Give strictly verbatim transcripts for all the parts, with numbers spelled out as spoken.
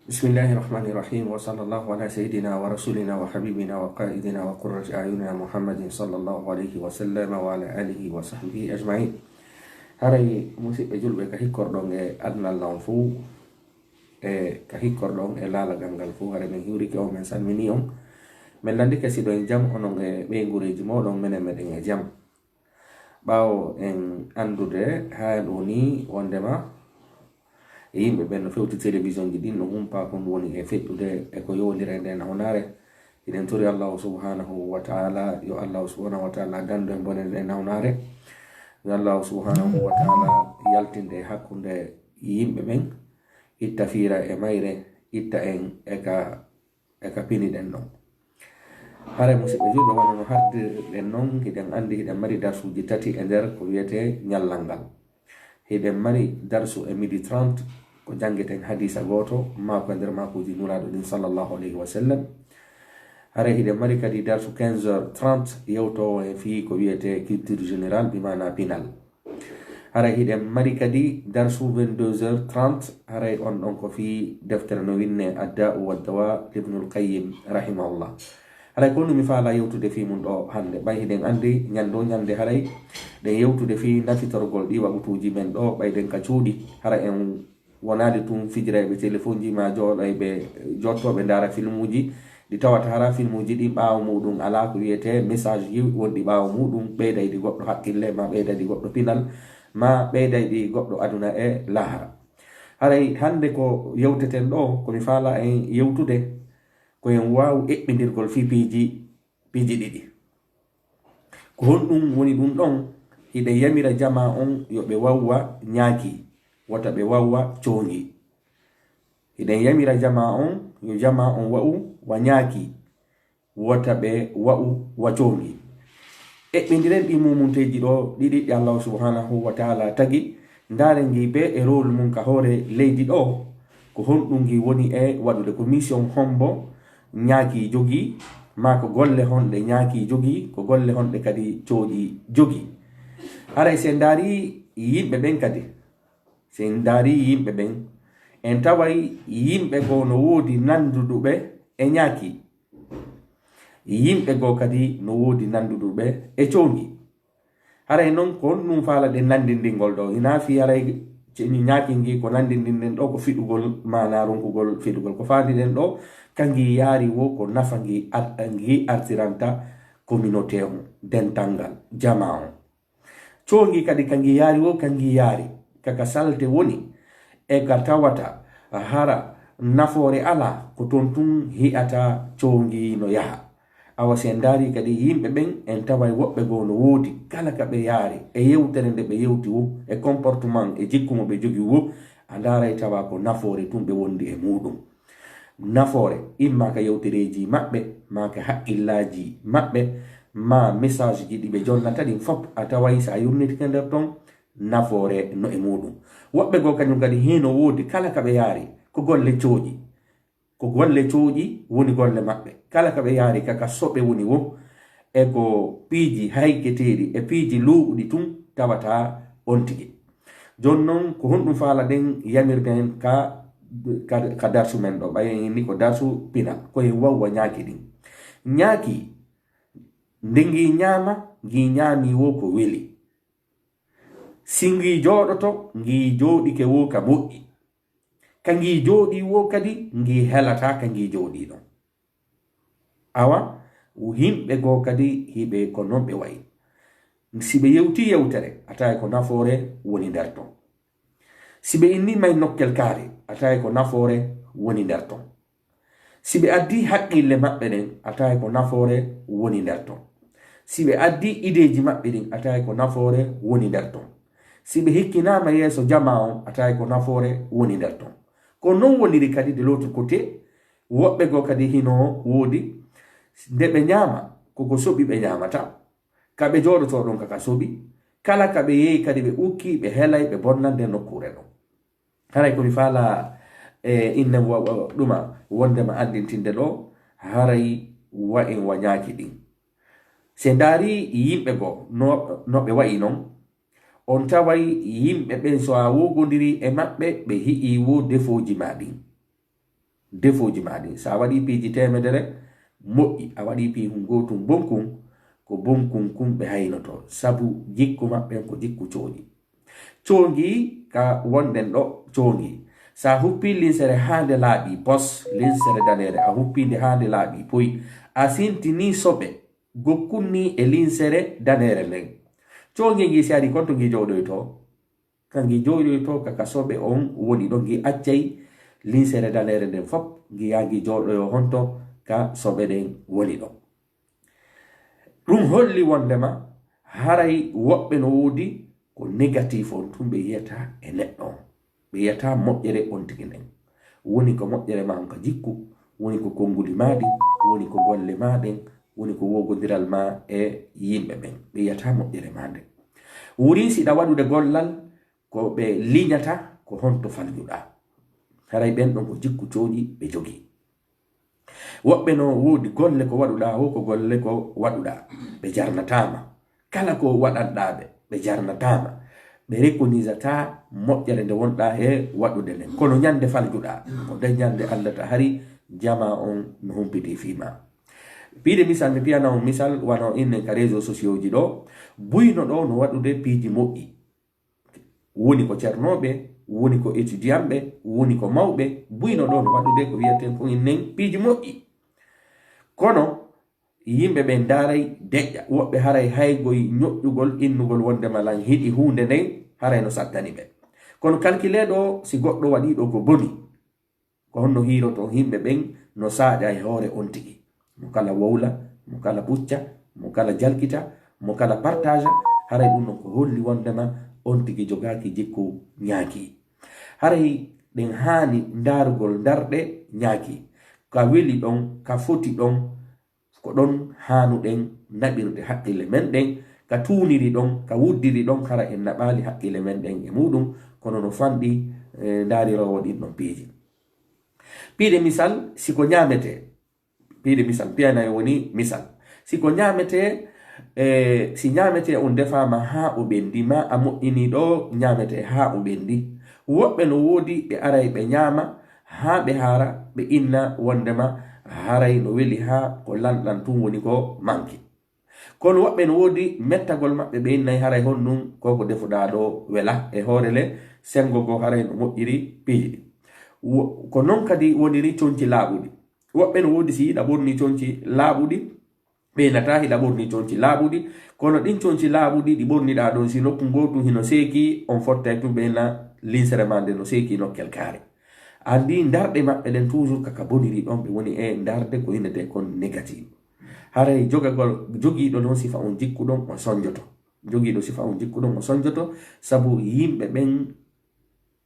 بسم الله الرحمن الرحيم، وصلى الله على سيدنا ورسولنا وحبيبنا وقائدنا وقرة أعيننا محمد صلى الله عليه وسلم وعلى آله وصحبه أجمعين. Haray musiɓɓe julɓe ka hikkorɗon e adunal lan fuu, e ka hikkorɗon e laalagal ngal fuu, haray min hiwrike on, min salmini on. Min landike si ɗon e jam, onon e ɓeynguureeji mooɗon, menen meɗen e jam. Ɓaawo en anndude haa ɗoo nii wonndema yimɓe ɓen no fewti télévision ji ɗin, no humpaa kon woni e feƴƴude e ko yowondira e nde nawnaare. Hiɗen tori Allahu subhanahu wa ta'ala, yo Allahu subhanahu wa ta'ala dandu en bone nde nawnaare. Yo Allahu subhanahu wa ta'ala yaltinde hakkunde yimɓe ɓen, itta fiira e mayre, itta en e ka, e ka piniɗen ɗon. Haray musiɓɓe julɓe, wano no hardirɗen non, hiɗen anndi hiɗen mari darsuuji tati e nder ko wiyetee ñallal ngal. Hiɗen mari darsu e midi trente, ko janngeten hadiisa gooto, maa ko e nder maakuuji Nulaaɗo ɗin, sallallahu alayhi wa sallam. Haray hiɗen mari kadi darsu quinze heures trente, yewtoowo e fii ko wiyetee culture générale, bi maanaa pinal. Haray hiɗen mari kadi darsu vingt-deux heures trente, haray on ɗon ko fii deftere no winnee Adda'u wa Dawa, Ibnul Qayyim, rahimahullah. Haray ko honɗun mi faalaa yewtude fii mun ɗoo hannde? Ɓay hiɗen anndi ñannde woo ñannde haray ɗen yewtude fii nafitorgol ɗii waɓutuuji men ɗoo, ɓay ɗen ka cuuɗi, hara en wonaali tun fijirayɓe telefonji maa jooɗayɓe jottooɓe ndaara filmuuji, ɗi tawata hara filmuuji ɗin ɓaawo muuɗun alaa ko wiyetee message ji wonɗi ɓaawo muuɗun, ɓeydayɗi goɗɗo haqqille, maa ɓeydayɗi goɗɗo pinal, maa ɓeydayɗi goɗɗo aduna e laahara. Haray hannde ko yewteten ɗoo, ko mi faalaa en yewtude, ko en waawu eɓɓindirgol fii piiji, piiji ɗiɗi. Ko honɗun woni ɗun ɗon? Hiɗen yamira jamaa on yo ɓe wawu wa ñaaki, wota ɓe wawu wa coongi. Hiɗen yamira jamaa on yo jamaa on wa'u wa ñaaki, wota ɓe wa'u wa coongi. Eɓɓindiren ɗii muumunteeji ɗoo ɗiɗi ɗi Allahu subhanahu wa ta'ala tagi. Ndaaren ngii bee e rôle mun ka hoore leydi ɗoo. Ko honɗun ngii woni e waɗude? Ko mission hombo ñaaki jogii, maa ko golle honɗe ñaaki jogii, ko golle honɗe kadi coongi jogii? Haray si en ndaarii yimɓe ɓen kadi, si en ndaarii yimɓe ɓen, en taway yimɓe goo no woodi nanduduɓe e ñaaki. Yimɓe goo kadi no woodi nanduduɓe e coongi. Haray non, ko honɗun faalaɗen nandindingol ɗoo? Hinaa fii haray ce-, ñaaki ngii ko nandindinɗen ɗoo ko fiɗugol, maanaa ronkugol fiɗugol. Ko faandiɗen ɗoo, ka ngii yaari woo, ko nafa ngii ar-, ngii artiranta communauté on, dental ngal, jamaa on. Coongi kadi ka ngii yaari woo, ka ngii yaari, ka ka salte woni, e ka tawata hara nafoore alaa, ko ton tun hi'ata coongi no yaha. Awa si en ndaarii kadi yimɓe ɓen, en taway woɓɓe goo no woodi, kala ka ɓe yaari, e yewtere nde ɓe yewti woo, e comportement, e jikku mo ɓe jogii woo, a ndaaray tawa ko nafoore tun ɓe wondi e muuɗun. Nafoore, imma ka yewtereeji maɓɓe, maa ka haqqillaaji maɓɓe, maa message ji ɗi ɓe jonnata ɗin fof, a taway si a yurnitike nder ton, nafoore no e muuɗun. Woɓɓe goo kañun kadi hino woodi, kala ka ɓe yaari, ko golle cooƴi. Ko golle cooƴi woni golle maɓɓe. Kala ka ɓe yaari ka, ka soɓe woni woo, e ko piiji hayketeeɗi e piiji luuɓuɗi tun tawata on tigi. Jooni non, ko honɗun faalaɗen yamirden ka, ka, ka darsu men ɗoo? Ɓay en inni ko darsu pinal, ko en wawu wa ñaaki ɗin. Ñaaki, nde ngii ñaama, ngii ñaamii woo ko weli. Si ngii jooɗoto, ngii jooɗike woo ka moƴƴi. Ka ngii jooɗii woo kadi, ngii helataa ka ngii jooɗii ɗon. Awa, yimɓe goo kadi, hiɓe ko non ɓe wa'i. Si ɓe yewtii yewtere, a taway ko nafoore woni nder ton. Si ɓe innii may nokkel kaari, a taway ko nafoore woni nder ton. Si ɓe addii haqqille maɓɓe ɗen, a taway ko nafoore woni nder ton. Si ɓe addii ideeji maɓɓe ɗin, a taway ko nafoore woni nder ton. Si ɓe hikkinaama yeeso jamaa on, a taway ko nafoore woni nder ton. Ko non woniri kadi de l'autre côté, woɓɓe goo kadi hino woodi, nde ɓe ñaama, ko ko soɓi ɓe ñaamata. Ka ɓe jooɗotoo ɗon ka ka soɓi, kala ka ɓe yehi kadi ɓe ukkii, ɓe helay, ɓe bonnande nokkuure ɗon. Haray ko mi faalaa, e, inne wa-, wa-, ɗuma wondema anndintinde ɗoo, haray wa en wa ñaaki ɗin. Si en ndaarii yimɓe goo no, no ɓe wa'i non, on taway yimɓe ɓen so a wogondirii e maɓɓe, ɓe hi'ii woo defooji maa ɗin. defooji maa ɗin. So a waɗii piiji teemedere, moƴƴi. A waɗii piihun gootun bonkun, ko bonkun kun ɓe haynoto. Sabu jikku maɓɓen ko jikku cooñi. Coongi ka wonɗen ɗo, coongi. So a huppii linsere haa nde laaɓii pos, linsere daneere, a huppii nde haa nde laaɓii poy, a sintinii soɓe gokkun nii e linsere daneere nden. Coongi ngi si arii kon to ngi jooɗoytoo, ka ngi jooɗoytoo ka, ka soɓe on woni ɗon, ngi accay linsere daneere nden fop, ngi yaha ngi jooɗoyoo honto ka soɓe ɗen woni ɗon. Ɗum holli wondema haray woɓɓe no woodi ko négatif on tun ɓe yiyata e neɗɗo on. Ɓe yiyata moƴƴere on tigi nden. Woni ko moƴƴere maa on ka jikku, woni ko konnguli maa ɗin, woni ko golle maa ɗen, woni ko wogondiral maa e yimɓe ɓen. Ɓe yiyata moƴƴere maa nden. Wurin siɗa waɗude gollal, ko ɓe liñata ko honto faljuɗaa. Haray ɓen ɗon ko jikku cooñi ɓe jogii. Woɓɓe no woodi golle ko waɗuɗaa, wo ko golle ko waɗuɗaa. Ɓe jarnataama. Kala ko waɗanɗaa ɓe, ɓe jarnataama. Ɓe rekonisata moƴƴere nde wonɗaa he waɗude nden. Kono ñande faljuɗaa, ko nden ñande anndata hari jamaa on no humpitii fii maa. Piide misal, mi piyana on misal, wano innen ka réseaux sociaux ji ɗo, buyno ɗo no waɗude piiji moƴƴi. Woni ko cernooɓe, woni ko étudiant ɓe, woni ko mawɓe, buyno ɗo no waɗude ko wiyaten kon innen piiji moƴƴi. Kono yimɓe ɓen ndaaray deƴƴa. Woɓɓe haray haygoy ñoƴƴugol innugol wondema lan hiɗi huunde nden, haray no sattani ɓe. Kono kalkilee ɗo, si goɗɗo waɗii ɗo ko boni, ko honno hiiroto yimɓe ɓen no saaƴa e hoore on tigi? Mo kala wowla, mo kala pucca, mo kala jalkita, mo kala partaja, haray ɗum non ko holli wondema on tigi jogaaki jikku ñaaki. Haray ɗen haani ndaarugol ndarɗe ñaaki. Ka weli ɗon, ka foti ɗon, ko ɗon haanuɗen naɓirde haqqille men ɗen, ka tuuniri ɗon, ka wuddiri ɗon, hara en naɓaali haqqille men ɗen e muɗum, kono no fanɗi, eh, ndaariroowo ɗin ɗon piiji. Piide misal, si ko ñaametee, piide misal, piyanay woni misal. Si ko ñaametee, eh, si ñaametee on defaama haa o ɓendi, maa a moƴƴinii ɗo ñaametee haa o ɓendi, woɓɓe no woodi ɓe aray ɓe ñaama, haa ɓe haara, ɓe inna wondema haray no weli haa ko lanɗan tun woni ko manki. Kono woɓɓe no woodi mettagol maɓɓe, ɓe innay haray honɗun ko ko defuɗaa ɗo wela. E hoore le, sengo go haray no moƴƴiri piiji ɗi. Wo-, ko non kadi woniri conci laaɓuɗi. Woɓɓe no woodi si hiɗa ɓorni conci laaɓuɗi, ɓe innata hiɗa ɓorni conci laaɓuɗi, kono ɗin conci laaɓuɗi ɗi ɓorniɗaa ɗon, si nokku ngootun hino seeki, on fottay tun ɓe inna linsere maa nde no seeki nokkel kaari. Andi ndarɗe maɓɓe ɗen toujours kaka boniri ɗon, ɓe woni e ndarde ko innetee kon négatif. Haray jogagol, jogiiɗo non sifa on jikku ɗon o sonjoto. Jogiiɗo sifa on jikku ɗon o sonjoto, sabu yimɓe ɓen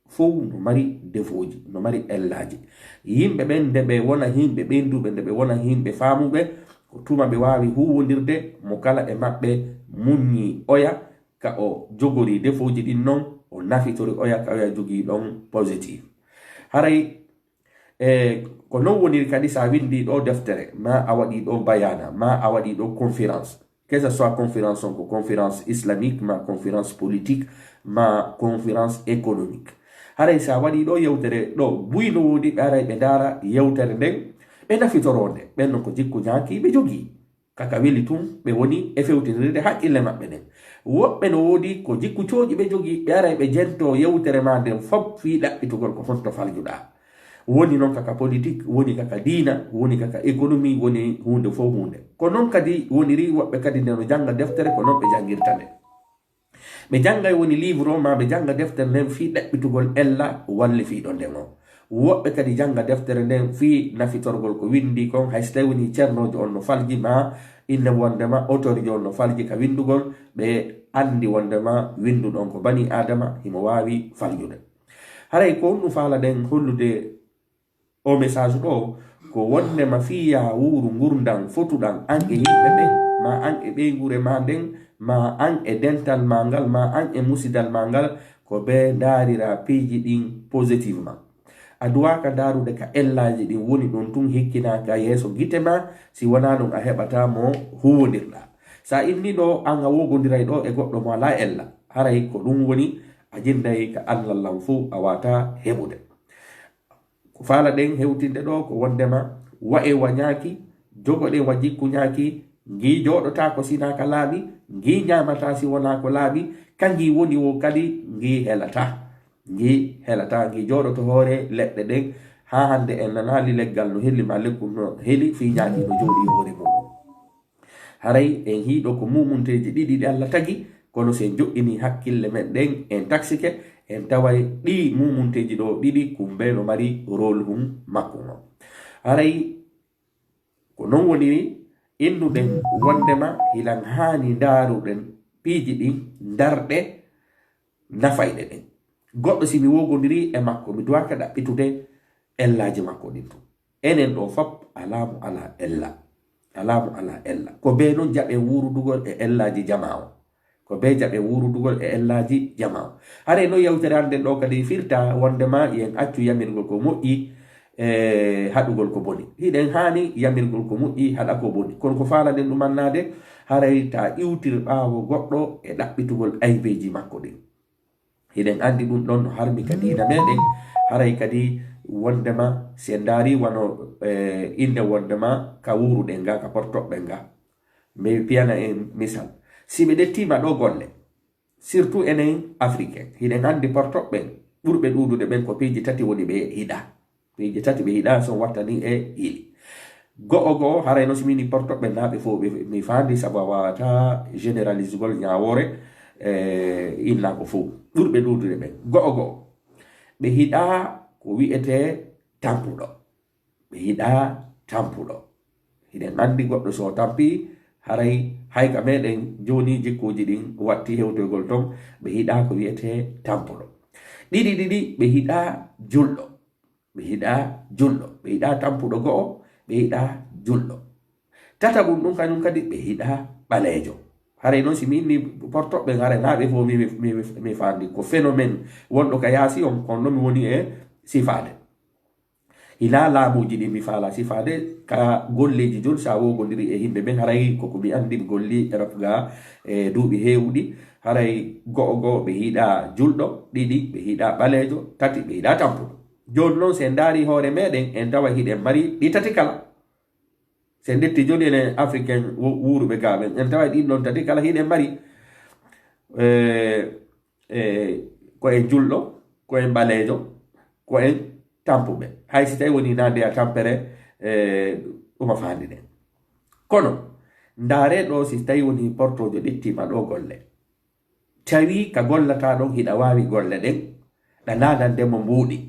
fow no mari defooji, no mari ellaaji. Yimɓe ɓen nde ɓe wona yimɓe ɓeynduɓe, nde ɓe wona yimɓe faamuɓe, ko tuma ɓe waawi huuwondirde, mo kala e maɓɓe muññi oya ka o jogori defooji ɗin non, o nafitori oya ka oya jogii ɗon positif. Haray, e, ko non woniri kadi si a winndii ɗo deftere, maa a waɗii ɗo bayaana, maa a waɗii ɗo conférence, que ce soit conférence on ko conférence islamique, maa conférence politique, maa conférence économique. Haray si a waɗii ɗo yewtere ɗo, buy no woodi ɓe aray ɓe ndaara yewtere nden, ɓe nafitoroo nde. Ɓen non ko jikku ñaaki ɓe jogii. Kaka weli tun, ɓe woni e fewtinirde haqqille maɓɓe ɗen. Woɓɓe no woodi ko jikku cooƴi ɓe jogii, ɓe aray ɓe jentoo yewtere maa nden fop fii ɗaɓɓitugol ko honto faljuɗaa. Woni non kaka politique, woni kaka diina, woni kaka économie, woni huunde fow huunde. Ko non kadi woniri woɓɓe kadi nde no jannga deftere, ko non ɓe janngirta nde. Ɓe janngay woni livre o, maa ɓe jannga deftere nden fii ɗaɓɓitugol ella wallifiiɗo nden o. Woɓɓe kadi jannga deftere nden fii nafitorgol ko winndii kon, hay so tawii woni ceernoojo on no falji, maa inne wondema auteurjo on no falji ka winndugol, ɓe anndi wondema winnduɗo on ko banii Aadama, himo waawi faljude. Haray ko honɗun faalaɗen hollude o message ɗo, ko wondema fii yaawuuru ngurndan fotuɗan an e yimɓe ɓen, maa an e ɓeynguure maa nden, maa an e dental maa ngal, maa an e musidal maa ngal, ko bee ndaarira piiji ɗin positivement. A duwaaka ndaarude ka ellaaji ɗin woni ɗon tun hikkinaa ka yeeso gite maa, si wanaa ɗun a heɓataa mo huuwondirɗaa. Si a inni ɗo an a wogondiray ɗo e goɗɗo mo alaa ella, haray ko ɗun woni a jinnday ka Alla lan fow a waawataa heɓude. Ko Faala ɗen hewtinde ɗo ko wondema wa e wa ñaaki, jogo ɗen wa jikku ñaaki, ngii jooɗotaako si naa ka laaɓi, ngii ñaamataa si wonaa ko laaɓi, ka ngii woni wo kadi ngii helataa. Ngii helataa, ngii jooɗoto hoore leɗɗe ɗen. Haa hannde en nanaali leggal no heli ma lekku no heli fii ñaaki no jooɗii hoore muɗum. Haray en hiiɗo ko mumunteeji ɗiɗi ɗi Alla tagi, kono si en joɗɗinii hakkille men ɗen, en taksike, en taway ɗii mumunteeji ɗoo ɗiɗi kumbe no mari rôle hun makko ngon. Haray ko non woniri innuɗen wondema hiɗen haani ndaaruɗen piiji ɗin, ndarɗe nafayɗe ɗen. Goɗɗo si mi wogondirii e makko, mi duwaaka ɗaɓɓitude ellaaji makko ɗin tun. Enen ɗoo fop alaa mo alaa ella. Alaa mo alaa ella. Ko bee non jaɓen wuurudugol e ellaaji jamaa on. Ko bee jaɓen wuurudugol e ellaaji jamaa on. Haray non yewtere an nden ɗoo kadi firta wondema yen accu yamirgol ko moƴƴi e haɗugol ko boni. Hiɗen haani yamirgol ko moƴƴi, haɗa ko boni. Kono ko faalaɗen ɗum annaade, haray ta iwtir ɓaawo goɗɗo e ɗaɓɓitugol aybeeji makko ɗin. Hiɗen anndi ɗum ɗon no harmi ka diina meɗen, haray kadi wondema si en ndaari wano, eh, innde wondema ka wuuruɗen nga, ka portoɓɓen nga. Mi piyana en misal. Si ɓe ƴettiima ɗo golle, surtout enen Africain, hiɗen anndi portoɓɓen ɓurɓe ɗuuɗude ɓen ko piiji tati woni ɓe hiɗa. Piiji tati ɓe hiɗa, so wattani e hili. Go'o go'o, haray no si mini portoɓɓe naa ɓe fof ɓe, mi faandi sabu a waawata généralisugol ñaawoore, eh, inna ko fof. Ɓurɓe ɗuuɗude ɓen. Go'o go'o, ɓe hiɗa ko wi'etee tampuɗo. Ɓe hiɗa tampuɗo. Hiɗen anndi goɗɗo so tampi, haray hay ka meɗen jooni jikkuuji ɗin watti hewtoygol ton, ɓe hiɗa ko wi'etee tampuɗo. Ɗiɗi ɗiɗi, ɓe hiɗa julɗo. Ɓe hiɗa julɗo. Ɓe hiɗa tampuɗo go'o, ɓe hiɗa julɗo. Tataɓum ɗum kañum kadi ɓe hiɗa ɓaleejo. Haray noon si mi inni portoɓɓe, haray naa ɓe fof mi, mi, mi, mi faandi. Ko phénomène wonɗo ka yaasi on, kono noon mi woni e sifaade. Hinaa laamuuji ɗi mi faala sifaade, ka golleeji jooni, so a woogondiri e yimɓe ɓen, haray ko ko mi anndi, mi golli Europe ga e duuɓi heewuɗi, haray go'o go'o ɓe hiɗa julɗo, ɗiɗi ɓe hiɗa ɓaleejo, tati ɓe hiɗa tampuɗo. Jooni noon, si en ndaari hoore meɗen, en tawa hiɗen mari ɗi tati kala. Si en ƴetti jooni enen Africain wu-, wuuruɓe ga ɓen, en tawa ɗin ɗon tati kala hiɗen mari. Eh, eh, ko en julɗo, ko en ɓaleejo, ko en tampuɓe. Hay si tawi woni naa ndeya tampere, eh, ɗuma faandi ɗen. Kono, ndaare ɗo, si tawi woni portoojo ƴettiima ɗo golle. Tawi ka gollata ɗon hiɗa waawi golle ɗen, ɗa naadande mo mbuuɗi.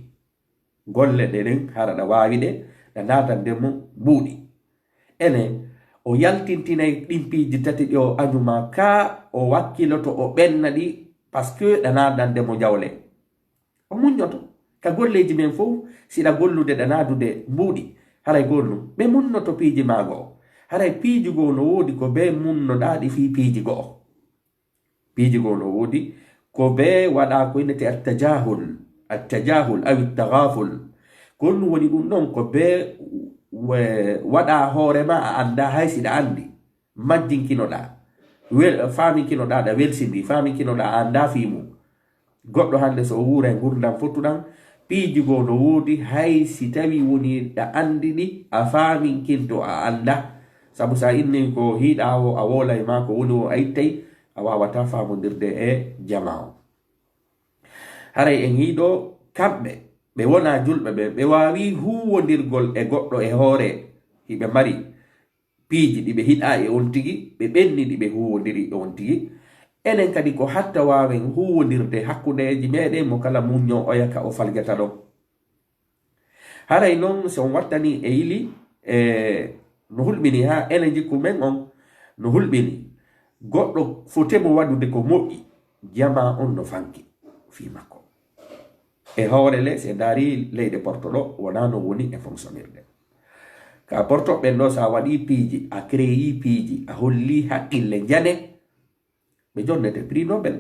Golle ɗe ɗen, hara ɗa waawi ɗe, ɗa naadande mo mbuuɗi. Ene, o yaltintinay ɗin piiji tati ɗi o añuma, ka o wakkiloto o ɓenna ɗi, parce que ɗa naadande mo jawle. O muññoto. Ka golleeji men fof, si ɗa gollude ɗa naadude mbuuɗi, haray ko ɗum. Ɓe munnoto piiji maa goo. Haray piiji goo no woodi ko bee munnoɗaa ɗi fii piiji go'o. Piiji goo no woodi ko bee waɗaa ko innete attajahul, attajahul awi tagaful. Ko ɗum woni ɗum ɗon ko bee we-, waɗaa hoore maa a anndaa hay si ɗa anndi. Majjinkinoɗaa, wel-, faaminkinoɗaa ɗa welsindi, faaminkinoɗaa a anndaa fii mum. Goɗɗo hannde so o wuura e ngurndan fottuɗan, piiji goo no woodi, hay si tawi woni ɗa anndi ɗi, a faaminkinto a annda. Sabu sa inni ko hiiɗa o, a woolay ma ko woni o a ittay, a waawata faamondirde e jamaa o. Haray en hiiɗo kamɓe, ɓe wonaa julɓe ɓe, ɓe waawi huuwondirgol e goɗɗo e hoore, hiɓe mari piiji ɗi ɓe hiɗaa e on tigi, ɓe ɓenni ɗi ɓe huuwondiri e on tigi. Enen kadi ko hatta waawen huuwondirde hakkundeeji meɗen mo kala muñño oya ka o faljata ɗon. Haray non, si on wattani e yili, e no hulɓini haa enen jikku men on, no hulɓini. Goɗɗo fotemo waɗude ko moƴƴi, jamaa on no fanki fii makko. E hoore le, si en ndaari leyɗe porto ɗo, wonaa no woni e fonctionnirde. Ka porto ɓen ɗo, so a waɗii piiji, a créé piiji, a hollii haqqille njane, ɓe jonnete prix Nobel.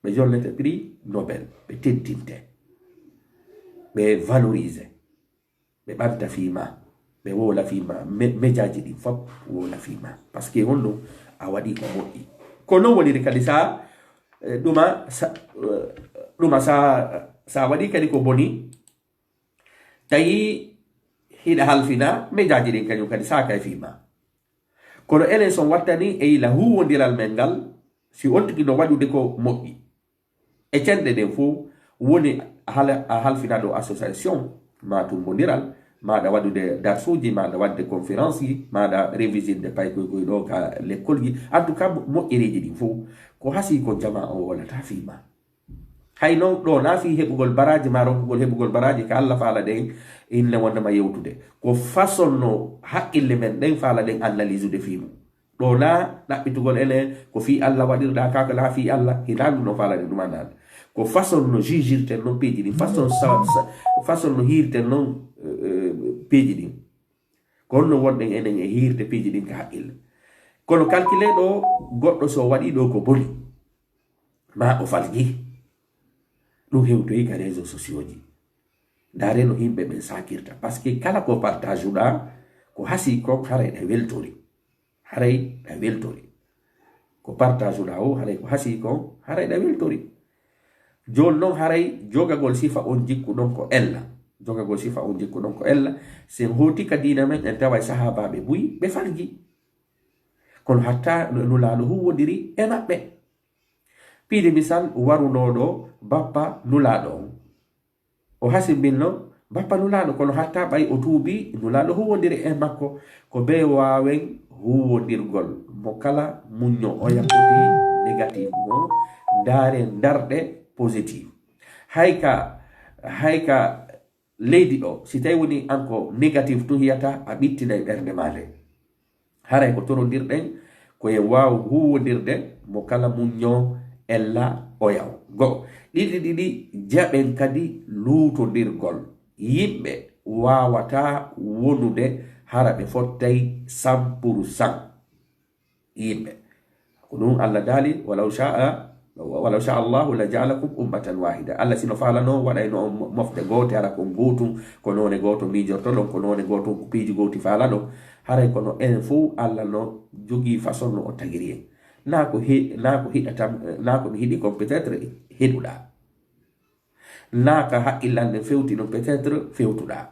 Ɓe jonnete prix Nobel. Ɓe teddinte. Ɓe valorisé. Ɓe ɓanta fii ma. Ɓe woola fii ma. Me-, mejaaji ɗin fop woola fii ma. Parce que honno a waɗii ko moƴƴi. Ko non woniri kadi sa, eh, ɗuma sa, eh, ɗuma sa, sa waɗii kadi ko boni, Tawi hiɗa halfina, mejaaji ɗin kañum kadi saaka e fii ma. Kono enen, so wattani e yila huuwondiral men ngal, si on tigi no waɗude ko moƴƴi. E cenɗe ɗen fof woni hala-, a halfina ɗo association, ma tummbondiral, maɗa waɗude darsuuji, maɗa waɗde conférence, maɗa révisinde paykoy koy ɗo ka lekkolji. En tout cas, mo-, moƴƴereeji ɗin fof, ko hasii ko jamaa on wonata fii ma. Hay non ɗo na fii heɓugol baraaji ma ronkugol heɓugol baraaji ka Alla faala ɗen, inne wondema yewtude. Ko façon no haqqille men ɗen faala ɗen analysude fii mum. Ɗo na ɗaɓɓitugol ene ko fii Alla waɗirɗa, ka ko na fii Alla, hinaa ɗum no faala ɗen ɗum anani. Ko façon no jugirten non piiji ɗin, façon sa-, sa-, façon no hiirten non, eh, eh, piiji ɗin. Ko honno wonɗen enen e hiirde piiji ɗin ka haqqille. Kono calcule ɗo, goɗɗo so waɗi ɗo ko boni, ma o falji. Ɗum hewtoyi ka réseaux sociaux ji. Ndaare no yimɓe ɓen sakirta. Parce que kala ko partage uɗa, ko hasii kon haray ɗa weltori. Haray ɗa weltori. Ko partage uɗa o, haray ko hasii kon, haray ɗa weltori. Jooni non haray jogagol sifa on jikku ɗon ko ella. Jogagol sifa on jikku ɗon ko ella. Si en hooti ka diina men, en taway sahaabaaɓe buy, ɓe falji. Kono hatta nu-, Nulaaɗo huuwodiri e maɓɓe. Piide misal, warunooɗo bappa Nulaaɗo on. O hasimbinno bappa Nulaaɗo, kono hatta ɓay o tuubi, Nulaaɗo huuwondiri e makko. Ko bee waawen huuwondirgol mo kala muñño oya foti négatif mo, ndaare ndarɗe positif. Hay ka, hay ka leydi ɗo, si tawi woni an ko négatif tun hiyata, a ɓittinay ɓernde ma nde. Haray ko torondirɗen ko en waaw huuwondirde mo kala muñño ella oyaw. Go'o. Ɗiɗi ɗiɗi, jaɓen kadi luutondirgol yimɓe waawata wonude hara ɓe fottay cent pour cent yimɓe. Ko ɗum Allah daali, "Walaw sha'a, walaw sha'a Allahu la ja'alakum ummatan wahida." Allah sino faalano, waɗayno on mo-, mofte goote, hara kon gootum, ko noone gooto miijortoɗon, ko noone gootum, ko piiji gooti faalaɗon. Haray kono enen fof Allah no jogii façon no o tagiri en. Naa ko he-, naa ko hiɗata, naa ko mi hiɗi kon peut-être heɗuɗaa. Naa ka haqqillan ɗen fewti non peut-être fewtuɗaa.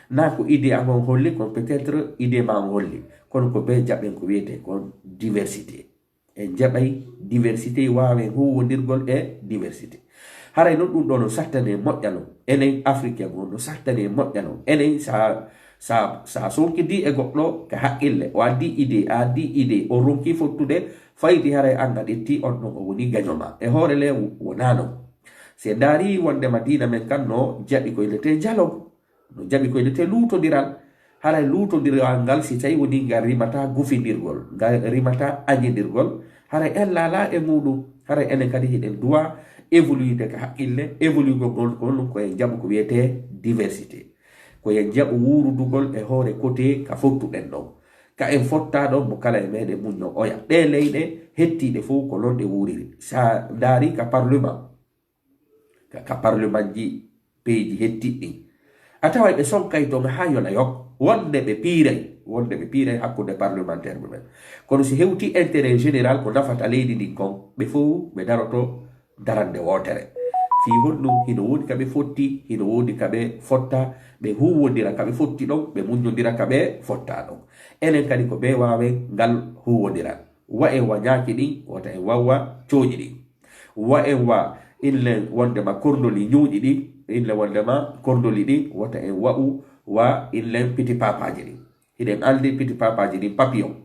Naa ko idée an on holli kon peut-être idée ma on holli. Kono ko bee jaɓen ko wiyetee kon diversité. En jaɓay diversité, waawen huuwondirgol e diversité. Haray non ɗum ɗo no sattane moƴƴa non. Enen Africain on no sattane moƴƴa non. Enen sa, sa, sa sonkidi e goɗɗo ka haqqille, o addi idée, a addi idée, o ronki fottude, faydi haray an a ƴetti on ɗon o woni gaño ma. E hoore le wonaa non. Si en ndaari wondema diina men kan no jaɓi ko innetee dialogue. No jaɓi ko innetee luutondiral. Haray luutondiral ngal, si tawi woni ngal rimata gufindirgol, ngal rimata añindirgol, haray en laalaa e muuɗum. Haray enen kadi hiɗen duwa évoluide ka haqqille, évoluigol ngol ko honɗum? Ko en jaɓu ko wiyetee diversité. Ko en jaɓu wuurudugol e hoore côté ka fottuɗen ɗon. Ka en fottaa ɗon, mo kala e meɗen muñño oya. Ɗee leyɗe hettiiɗe fof ko non ɗe wuuriri. Sa ndaari ka parlement, ka, ka parlement ji peeji hettiiɗi ɗin, a taway ɓe sonkay ton haa yona yok, wonde ɓe piiray, wonde ɓe piiray hakkunde parlementaire mumen. Kono si hewti intérêt général ko nafata leydi ndin kon, ɓe fof ɓe daroto darande wootere. Fii honɗum? Hino woodi ka ɓe fotti, hino woodi ka ɓe fotta, ɓe huuwondira ka ɓe fotti ɗon, ɓe muññondira ka ɓe fotta ɗon. Enen kadi ko bee waawen ngal huuwondiral. Wa en wa ñaaki ɗin, wota en wawa cooñi ɗin. Wa en wa inle wondema korndoli ñuuƴi ɗin, inle wondema korndoli ɗin, wota en wa'u wa inle piti paapaaji ɗin. Hiɗen andi piti paapaaji ɗin papillon.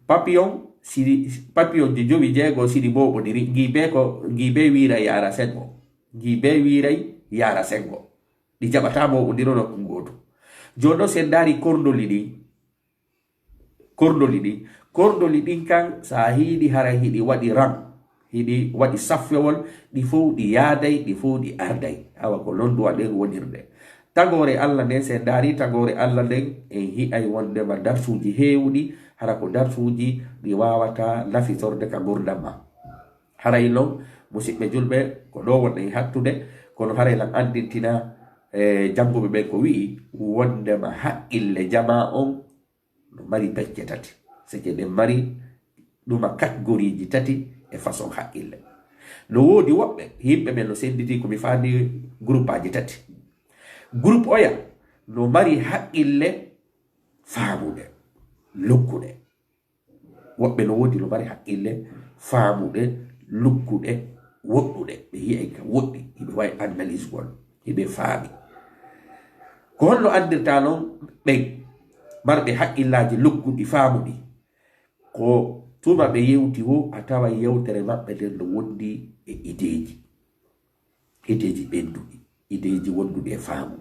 Papillon, si, papillon ji jowi jeego, si ɗi mooɓondiri, ngi bee ko, ngi bee wiiray yaara sengo. Ngi bee wiiray yaara sengo. Ɗi jaɓataa mooɓondiro nokku gootu. Jooni non, si en ndaari korndoli ɗin, korndoli ɗin, korndoli ɗin kan, sa hiiɗi haray hiɗi waɗi ran, hiɗi waɗi saffewol, ɗi fow ɗi yaaday, ɗi fow ɗi arday. Awa ko non duwaɗen wonirde. Tagoore Allah nden, si en ndaari tagoore Allah nden, en hi'ay wondema darsuuji heewuɗi, hara ko darsuuji ɗi waawata nafitorde ka ngurndan ma. Haray non, musiɓɓe julɓe, ko ɗo wonɗen hattude, kono haray lan andintina, e, jannguɓe ɓen ko wi'i, wondema haqqille jamaa on no mari pecce tati. Seke ɗen mari ɗuma catégorie ji tati e façon haqqille. No woodi woɓɓe, yimɓe ɓen no sennditi ko mi faandi groupe aji tati. Groupe oya, no mari haqqille faamuɗe, lukkuɗe. Woɓɓe no woodi no mari haqqille faamuɗe, lukkuɗe, woɗɗuɗe. Ɓe yi'ay ka woɗɗi, hiɓe wawi analyse gol, hiɓe faami. Ko honno andirta non ɓen marɓe haqqillaaji lukkuɗi, faamuɗi? Ko tuma ɓe yewti wo, a tawa yewtere maɓɓe nden no wondi e ideeji. Ideeji ɓenduɗi, ideeji wonduɗi e faamu.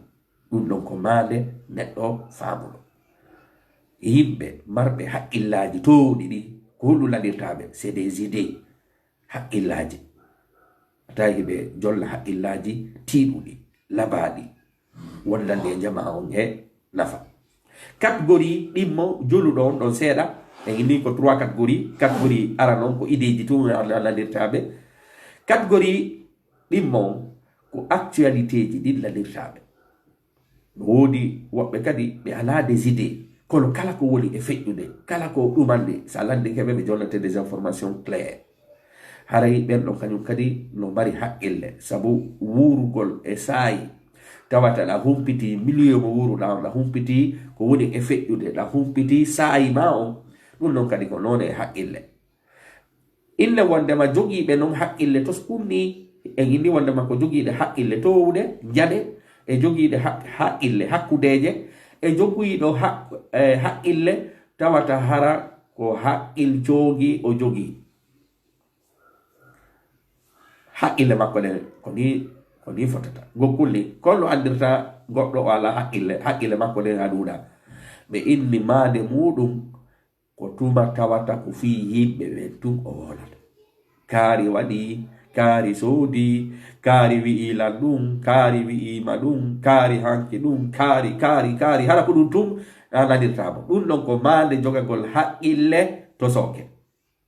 Ɗum ɗon ko maande neɗɗo faamuɗo. Yimɓe marɓe haqqillaaji toowuɗi ɗi, ko honɗum lanirta ɓe? C'est des idées, haqqillaaji. A tawi hiɓe jolla haqqillaaji tiiɗuɗi, labaaɗi, wondande e jamaa on e nafa. Catégorie ɗimmo joluɗo on ɗon seeɗa, en inni ko trois catégorie. Catégorie arano on ko ideeji tun a-, a-, lanirta ɓe. Catégorie ɗimmo on ko actualité ji ɗin lanirta ɓe. No woodi woɓɓe kadi ɓe alaa des idées, kono kala ko woni e feƴƴude, kala ko ɗumanɗe, so a landike ɓe, ɓe jonnete des informations claires. Haray ɓen ɗon kañum kadi no mari haqqille, sabu wuurugol e saayi, tawata ɗa humpiti milieu mo wuuruɗa on, ɗa humpiti ko woni e feƴƴude, ɗa humpiti saayi ma on, ɗum ɗon kadi ko noone e haqqille. Inne wondema jogiiɓe non haqqille tos ɗum ni, en inni wondema ko jogiiɗe haqqille toowuɗe, njaɗe, e jogiiɗe haq-, haqqille hakkudeeje, e jogiiɗo haq-, e haqqille tawata hara ko haqqil coogi o jogii. Haqqille makko ɗen ko ni, ko ni fotata. Gokkol ni, kono andirta goɗɗo o alaa haqqille, haqqille makko ɗen a ɗuuɗa. Ɓe inni maande muuɗum ko tuma tawata ko fii yimɓe ɓen tun o wolata. Kaari waɗi, kaari soodi, kaari wi'i lan ɗum, kaari wi'i ma ɗum, kaari hanki ɗum, kaari, kaari, kaari, hara ko ɗum tun a nanirta mo. Ɗum ɗon ko maande jogagol haqqille tosooke.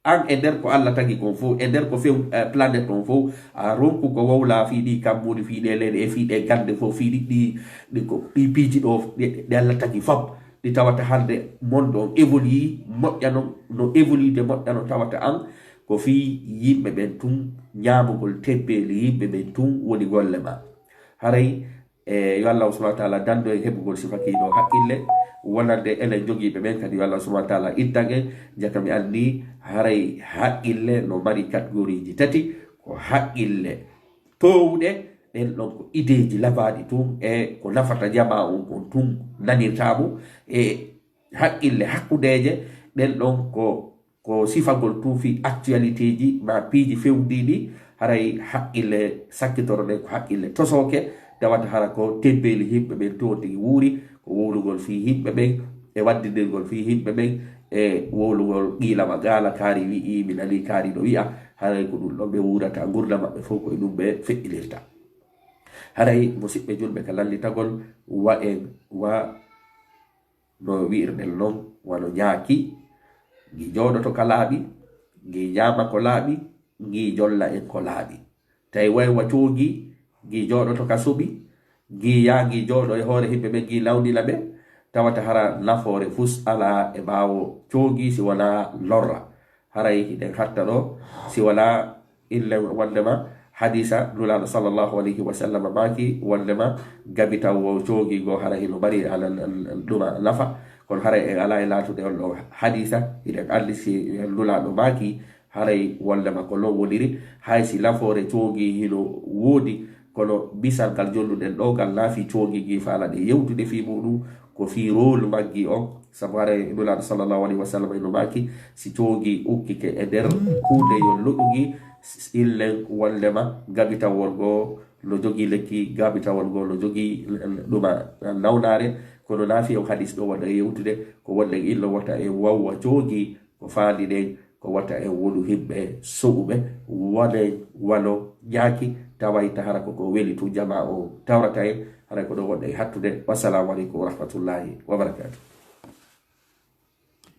An e nder ko Alla tagi kon fow, e nder ko few, eh, planète on fow, a ronku ko wowla fii ɗi kammuuli, fii ɗe leyɗe, e fii ɗe gannde fow, fii ɗi, ɗi, ɗi ko, ɗi piiji ɗo, ɗi, ɗi Alla tagi fop, ɗi tawata hannde monde on évolue, moƴƴa non, no évolude moƴƴa no tawata an, ko fii yimɓe ɓen tun, ñaamugol tebbeeli yimɓe ɓen tun woni golle ma. Haray E, yo Allah subhanahu wa ta'ala dandu en heɓugol sifa kiiɗo haqqille, wonande enen jogiiɓe ɓen kadi, yo Allah subhanahu wa ta'ala ittan en. Jaka mi anndi haray haqqille no mari catégorie ji tati, ko haqqille toowuɗe, ɗen ɗon ko ideeji labaaɗi tun, e ko nafata jamaa on kon tun nanirta mo, e haqqille hakkudeeje, ɗen ɗon ko ko sifagol tun fii actualité ji maa piiji fewdiiɗi, haray haqqille sakkitoro ɗen ko haqqille tosooke, tawata hara ko tebbeeli yimɓe ɓen tun on tigi wuuri, ko wowlugol fii yimɓe ɓen, e waddindirgol fii yimɓe ɓen, e wowlugol qiila wa qaala, kaari wi'i, mi nanii kaari no wi'a, haray ko ɗum ɗon ɓe wuurata, ngurndan maɓɓe fow ko e ɗum ɓe feƴƴinirta. Haray musiɓɓe julɓe ka lallitagol, wa en wa no wi'irɗen non, wano nyaaki, ngi jooɗoto ka laaɓi, ngi nyaama ko laaɓi, ngi jolla en ko laaɓi. Tawi way wa coogi, ngi jooɗoto ka suɓi, ngi yaa ngi jooɗo e hoore yimɓe ɓen, ngi nawnina ɓe, tawata hara nafoore fus alaa e ɓaawo coogi si wanaa lorra. Haray hiɗen hatta ɗo, si wanaa ille wondema hadiisa Nulaaɗo sallallahu alayhi wa sallam maaki wondema gabitawo coogi ngo hara hino mari ala, ɗuma nafa, kono haray en alaa e laatude on ɗo hadiisa, hiɗen anndi si Nulaaɗo maaki haray wondema ko non woniri, hay si nafoore coogi hino woodi, kono misal ngal jolluɗen ɗo ngal na fii coogi ngi faalaɗen yewtude fii muɗum, ko fii rôle maggi on, sabu haray Nulaaɗo sallallahu alayhi wa sallam ino maaki, si coogi ukkike e nder kuuɗe yo loƴugi, s-, illen wondema gabitawol ngoo no jogii lekki, gabitawol ngoo no jogii, eh, ɗuma, eh, nawnaare, kono na fii on hadiis ɗo waɗa e yewtude, ko wonde illo wota e wawwa coogi ko faandi ɗen, ko wata en wonu yimɓe soɓuɓe, wonen wano nyaaki, taway ta hara ko ko weli tun jamaa o tawrata en, haray ko ɗon wonɗen e hattude. Wassalaamu aleykum wa rahmatullaahi wa barakaatuh.